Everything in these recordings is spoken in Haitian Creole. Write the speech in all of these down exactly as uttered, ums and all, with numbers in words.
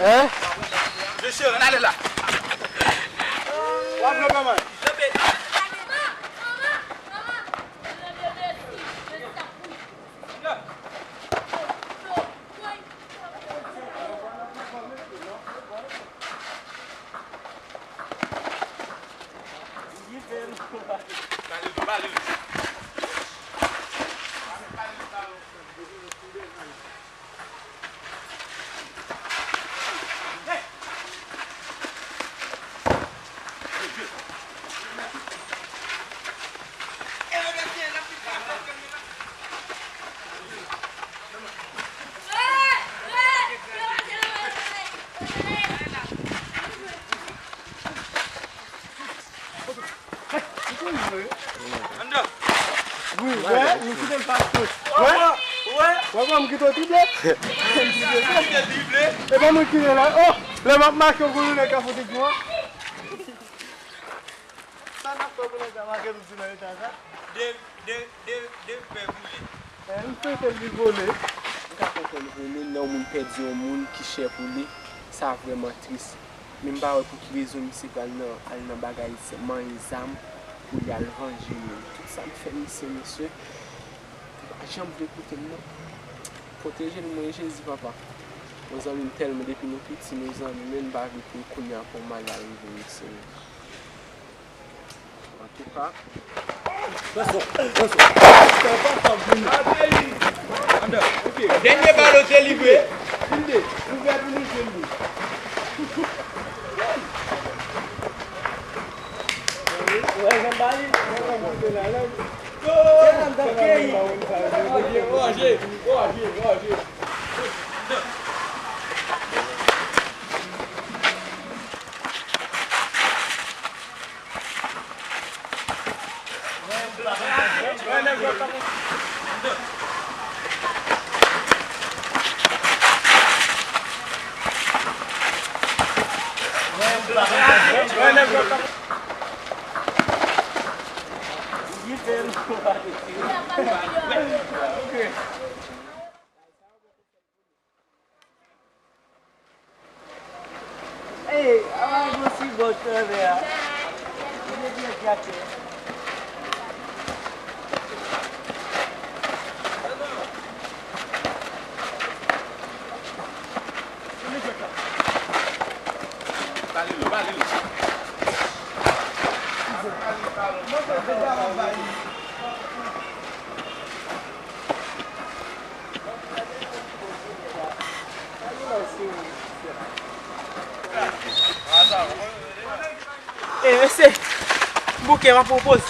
Hein? Mesye, ann ale la. W ap lòt manman. Wi, wè, m kite l pa tout. Wè, wè, wè, m kite w triple. E pa mwen ki rele la. Oh, lè m ap make w pou nou nèg ka fout di mwen. Sa n ap fè pou nèg la make m di nan eta sa? De, de, de, de pè boule. Eh, m swete li vole. M ka konprann vre, men lè yon moun pèdi yon moun ki chè pou li, sa vrèman tris. Men m pa wè pou ki rezon misye pral nan, al nan bagay z-, manyen zam pou li al vanje moun. Tout sa m fè misye, mesye, li pa janm vle koute m non. Pwoteje l, mwen, Jezi, papa. Mezanmi, m tèlman depi nou piti, mezanmi, men m pa vle pou kounye a pou malè a rive, mesye. Antouka. Dènye balon delivre. Ouvè pou nou jwenn li. Wè, jan bali. Wanje, wanje, wanje. Ey, a pa yon sibòt anlè a. Li te byen gate. Pale li, pale li. E mesye, bouke m ap pran poz.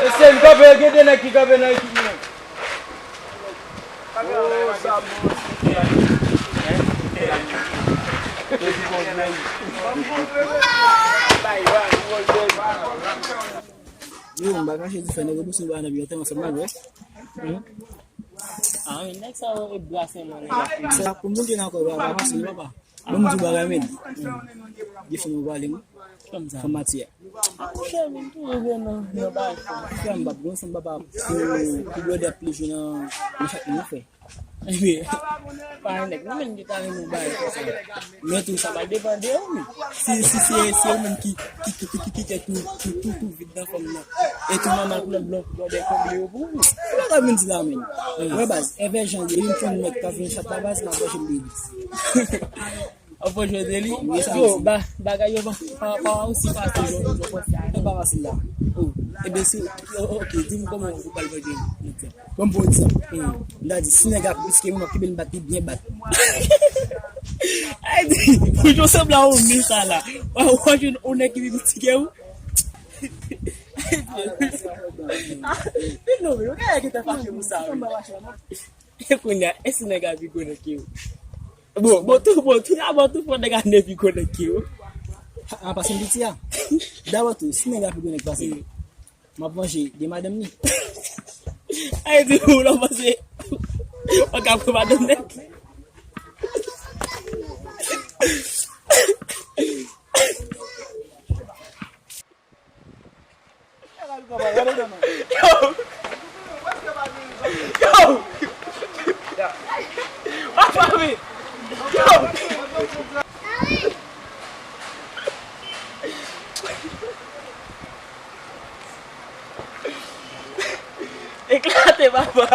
Mesye, m kanpe, gen de nèg ki kanpe nan ekip mwen. Yo, m pa kache di fè nèg yo pouse m pa nan biyè tèlman fè m mal, wè. Ah, men nèg sa yo e brase nan nèg la. Se la pou moun ki nan kò, pa fasil, papa. Bon, m di w bagay, men. Gen fanm yo pale, wi. Fanm sa. Fanm matyè. Monchè, men tou, yo gen nan, nan bagay sa. Frè m, m p ap gen fanm papa pou, pou blòdè ap pile jwe nan, nan chak moun fè. Ebyen, pa nèg, mwen menm ki ta renmen bagay konsa. Men tou, sa va depann de ou, wi. Si, si se, se ou menm ki, ki, ki, ki, ki kite tou, tou, tou, tou vide nan fanm nan. E tou manman koulè blan, blòdè konble yo pou ou. Ou pa ka vin di la, men. Wè, baz, Èvè Jan, depi m konn nèg ka vin chat la, baz, m ap manje m de lis. Anfò jwete li. Yo, ba, bagay yo pa, pa, pa osi fasil jan, jan w panse a. E pa fasil la. Oh, ebyen, si, oh, ok, di m kòman ou pral vanje nèg sa. Bon, bon egzanp. M ta di, si nèg la pi piti ke mwen, m ap kenbe l bat li byen bat. Ay, di, pou jwe sanblan ou men sa la. Ou, ou jwenn yon nèg ki pi piti ke ou. Men non, men, ou ka gen tan fache pou sa, wi. E kounye a, e si nèg la pi gwo nèg ke ou? Bon, bon, tou, bon, tou, a, bon, tou, fò nèg a ne pi gwo nèg ke yo. A, a, pase m piti a. Dabò tou, si nèg la pi gwo nèg pase m, m ap vanje de madanm li. Ay, di ou, lò, pase, ou ka pran madanm nèg. Yo! Yo! Papa mi! Yo! Eklate, papa!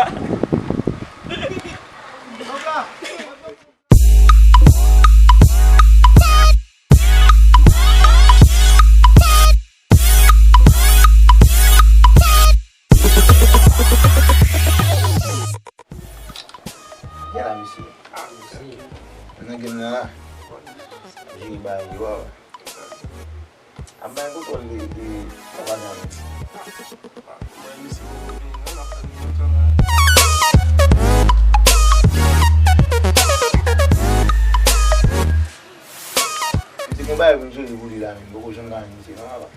Gade la, mesye. Ah, mesye. Nan game nan la. Jere bagay yo, a. Ap bay kontwòl de, de, de bagay la. Misye gon bagay pou m jere pou li la menm, poko janm ka jwenn misye non, papa.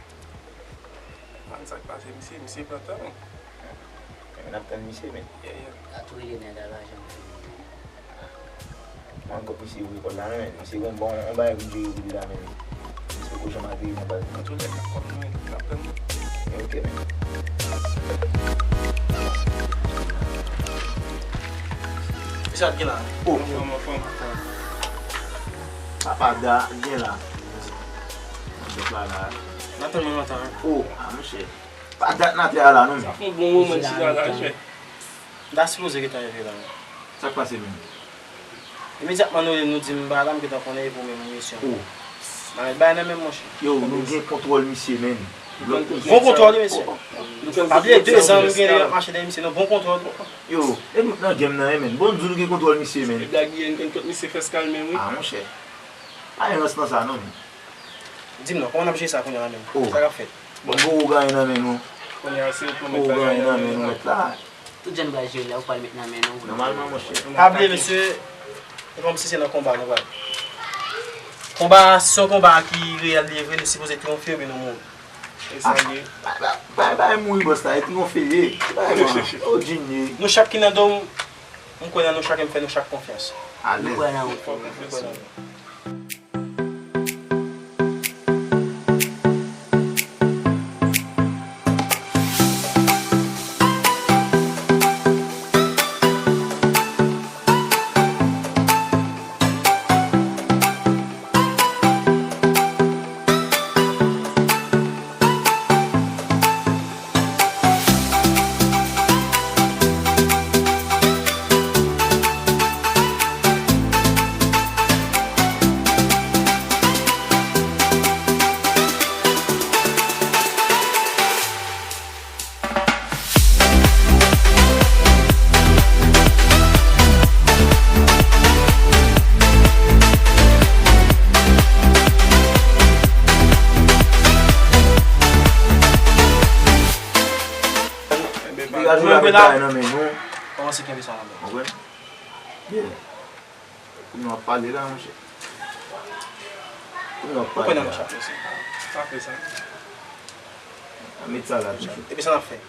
Man, sa k pase misye, misye pran tan. Men n ap tann misye, men. Yeah, yeah. Ka tou rele nèg a lajan. Man, kòb misye voye kòb la, men. Misye gon bon, yon bagay pou m jere pou li la, men. Misye poko janm ateri nan baz. An tou lè, kòb nou, n ap tann li. Men, ok, men. Kisa k gen la? Oh. Anfòm, anfòm. Papa Da, gen la. Mwen la la. N ap tann mwen lontan, wi. Oh, a, monchè. Pa dat nan atè a la, non, men. Sa fè yon bon moman n chita la, chè. M ta sipoze gentan rive la, wi. Sa k pase menm? Imedyatman nou rele m, nou di m bagay la, m gentan konnen e pou menm misyon. Oh. M a met bagay nan men m, monchè. Yo, nou gen kontwòl misye, menm. Bon kontwòl, wi, mesye. Pa bliye de zan m gen deja ap mache dèyè misye, non, bon kontwòl. Yo, e nou k nan game nan, wi, menm. Bon, nou di nou gen kontwòl misye, menm. E blag li ye, n konn kont misye fè skal menm, wi. Ah, monchè. Pa gen rans nan sa, non, menm. Di m non, kòman n ap jere sa kounye a la menm? Oh. Sa k ap fèt? Bon, bon, ou genyen nan men nou. Kounye a, se ou pou mèt la genyen nan men nou, mèt la. Tout jan n pral jere la, ou pral met nan men nou. Nòmalman, monchè. Pa bliye, mesye, se kòmsi se nan konba nou pral. Konba a, si se yon konba ki reyèl li ye vre, nou sipoze twonfe oubyen nou mouri. E sa l ye. Ah, bay, bay, bay, bay mouri bòs la, e twonfe l ye. Bay, man. Oh, Jimmy. Nou chak ki nan do m, m kwè nan nou chak e m fè nou chak konfyans. Alèz. Nou kwè nan ou. Nou kwè nan ou. Li ka jwe avèk bagay nan men nou. Kòmanse kenbe sa nan men. Konprann? Yeah. Pou nou ap pale la, monchè. Pou nou ap pale la. Ou konnen nou chak mesye. Pa fè sa. Met sa la toujou. Epi sa n ap fè?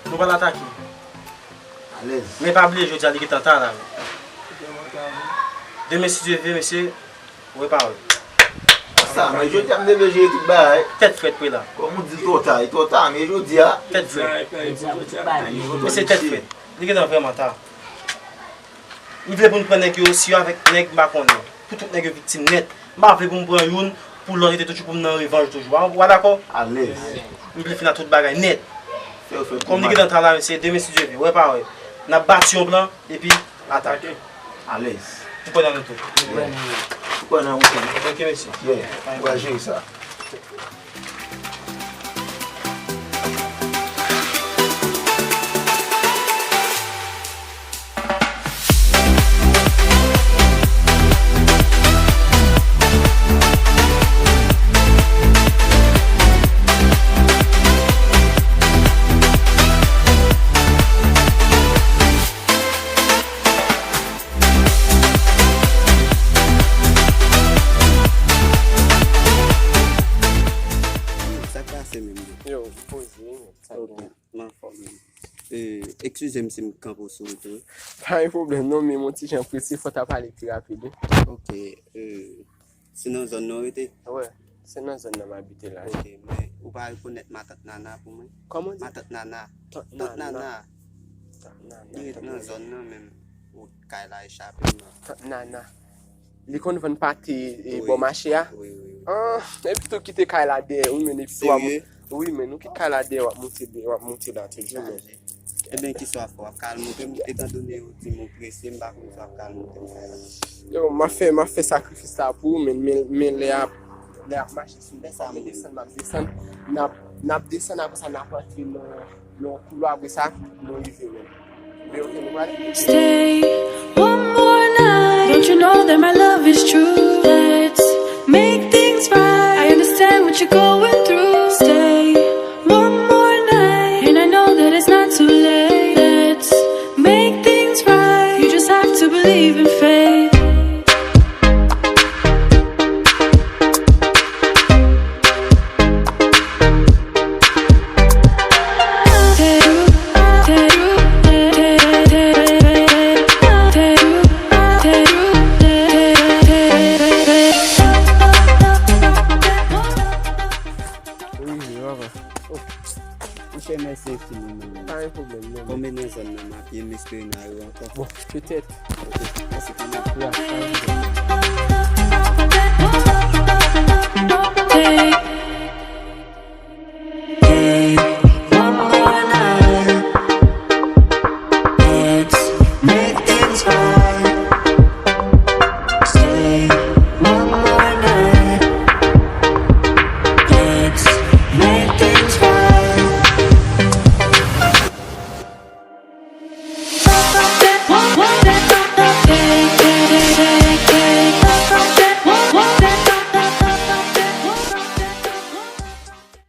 Nou pral atake. Alèz. Men pa bliye, jodi a, li gentan ta la, wi. Demen, si Dye vle, mesye, repare. Sa, men jodi a, m te vle jere tout bagay. Tèt frèt, Prela. Kòm ou di l twò ta, li twò ta, men jodi a. Tèt frèt. Mesye, tèt frèt. Li gentan vrèman ta. M vle pou n pran nèg yo, si yo avèk nèg m pa konnen. Pou tout nèg yo viktim nèt. M pa vle pou m pran youn, Pou lòt ete toujou pou m nan revanj toujou. Ou pa dakò? Alèz. M vle fini ak tout bagay nèt. Fè yo fè tou mal. Kòm li gentan travay, se demen si Dye vle. Wè pa wè. N ap bati yon plan, epi atake. Alèz. Ou kwè nan nou tou? Ou kwè nan ou tou? Ok, mesye. Yeah. Ou pral jere sa. Sa k pase menm? Yo, poze, sa k gen? M anfòm. E, eskize m si m kanpe w sou wout ou. Pa gen pwoblèm non, men m on ti jan prese, fò w ta pale pi rapid wi. Ok, e, se nan zòn nan w rete? Wè, se nan zòn nan m abite la. Ok, men ou pa rekonèt matant Nana pou mwen? Kòman w di? Matant Nana. Tant Nana. Tant Nana. Li ret nan zòn nan menm. Wout kay la e chape m nan. Tant Nana. Li konn vann pate e bò mache a. Wi, wi, wi. Ah, epi tou kite kay la dèyè, wi, men epi tou w ap... Serye? Wi, men nou kite kay la dèyè, w ap monte, w ap monte la toujou, men. Ebyen, kisa w ap fè? W ap ka al montre m, etandone ou di m ou prese, m pa konn si w ap ka al montre m kay la. Yo, m ap fè, m ap fè sakrifis sa pou ou, men, men, men lè a, lè ap mache sou lè sa, m desann, m ap desann, n ap, n ap desann, apre sa, n ap antre nan, nan yon koulwa, apre sa, nou rive menm. Stay one more night. Don't you know that my love is true? Let's make things right. I understand what you're going through. Stay one more night, and I know that it's not too late. Let's make things right. You just have to believe in fate. Wi, wi, papa. Oh. Monchè, mèsi enfiniman, man. Pa gen pwoblèm, non. Kòm e nan zòn nan m ap ye, m espere n a rive ankò. Bon, petèt. Ok, mèsi pou nou. Ya, pa gen pwoblèm.